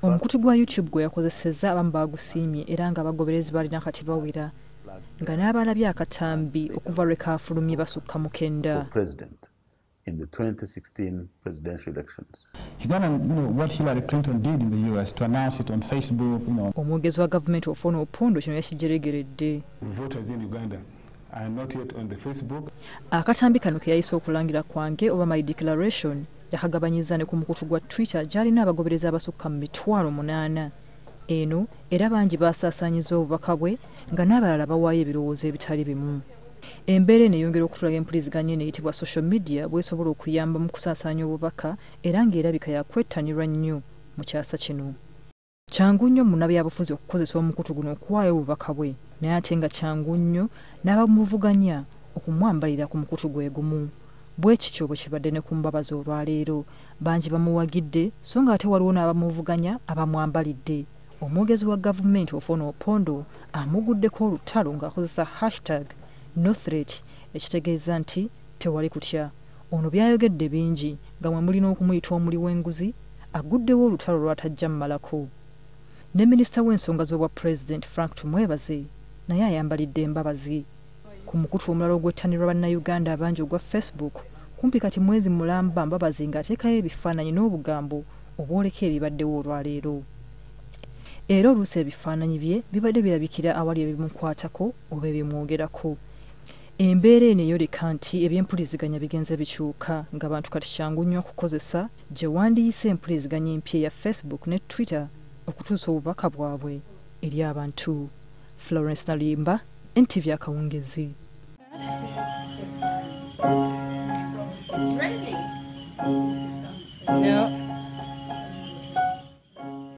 Omukutu gwa YouTube gwe yakozesezza abamu baagusiimye era ng'abagoberezi balina kati bawera nga n'abalabye akatambi okuva lwe kaafulumye basukka mu 9. In the 2016 presidential elections. What Hillary Clinton did in the US to announce it on Facebook, Omwogezi wa gavumenti Ofwono Opondo kino yakijeregeredde. Voters in Uganda are not yet on the Facebook. Akatambi kano ke yayise okulangira kwange oba my declaration yakagabanyiza ne ku mukutu gwa Twitter gy'alina abagoberezi abasukka mu 800,000. Eno era bangi baasaasaanyiza obubaka bwe nga n'abalala bawaayo ebirowoozo ebitali bimu. Embeera eno eyongera okutulaga empuliziganya eno eyitibwa social media bw'esobola okuyamba mu kusaasaanya obubaka era ng'erabika yakwettanirwa nnyo mu kyasa kino. Kyangu nnyo munnabyabufuzi okukozesa omukutu guno okuwaayo obubaka bwe, naye ate nga kyangu nnyo n'abamuvuganya okumwambalira ku mukutu gwe gumu. Bwe kityo bwe kibadde ne ku Mbabazi olwaleero, bangi bamuwagidde so ng'ate waliwo n'abamuvuganya abamwambalidde. Omwogezi wa gavumenti Ofwono Opondo amuguddeko olutalo ng'akozesa hashtag no threat ekitegeeza nti tewali kutya. Ono by'ayogedde bingi nga mwe muli n'okumuyita omuli w'enguzi aguddewo olutalo lw'atajja mmalako. Ne minisita w'ensonga z'obwa pulezidenti Frank Tumwebaze naye ayambalidde Mbabazi. Ku mukutu omulala ogwettanirwa bannayuganda abangi ogwa Facebook, kumpi kati mwezi mulamba Mbabazi ng'ateekayo ebifaananyi n'obugambo obwoleka ebibaddewo olwaleero. Era oluusi ebifaananyi bye bibadde birabikira awali ebimukwatako oba ebimwogerako. Embeera eno eyoleka nti ebyempuliziganya bigenze bikyuka ng'abantu kati kyangu nnyo okukozesa gye wandiyise empuliziganya empya eya Facebook ne Twitter okutuusa obubaka bwabwe eri abantu. Florence Nalimba, NTV akawungezi. No.